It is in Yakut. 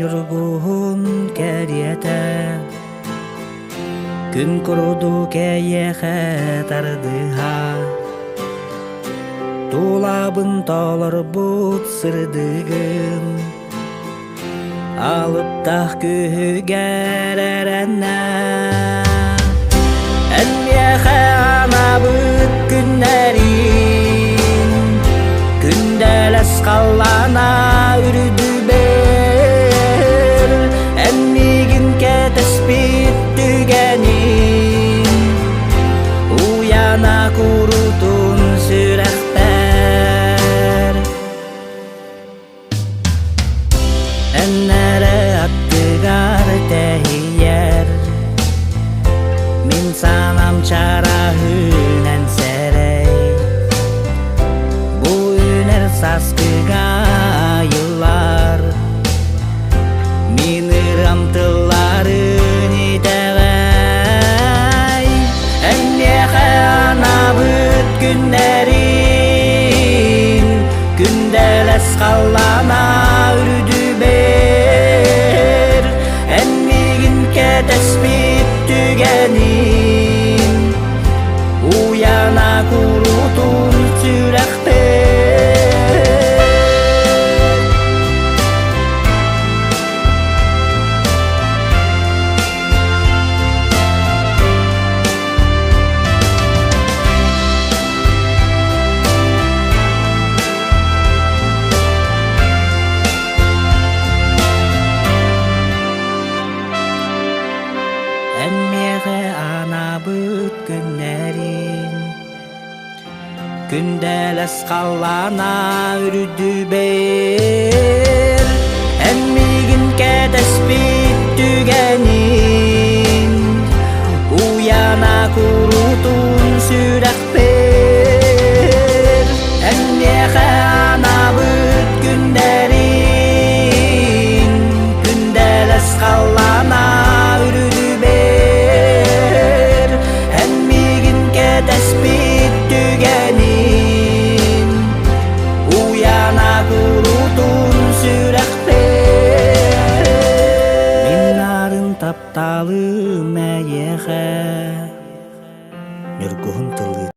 ньургуһун кэриэтэ Күн курдук эйиэхэ тардыһа Тулабын толорбут сырдыгын Алыптаах күүһүгэр эрэнэ Эн миэхэ анаабыт күннэрин Күндэлэс халлаана үрдүбэр Эн миигин кэтэспит түгэнин Уйана курутун сүрэхпэр Эн эрэ аттыгар тэһийэр Мин санам чараһынан сэрэй Бу үнэр саскыга айыллар Мин ырам тылларын итэҕэй Эн миэхэ анаабыт күннэрин Күндэлэс халлаана үрдүбэр Эн миигин кэтэспит түгэнин Уйана курутун сүрэхпэр Эн миэхэ анаабыт күннэрин Күндэлэс халлаана үрдүбэр Эн миигин кэтэспит түгэнин Уйана курутун сүрэхпэр Эн миэхэ анаабыт күннэрин Күндэлэс халлаана үрдүбэр Эн миигин кэтэспит түгэнин Уйана курутун сүрэхпэр Мин нарын тапталым эйиэхэ Ньургуһун тылы.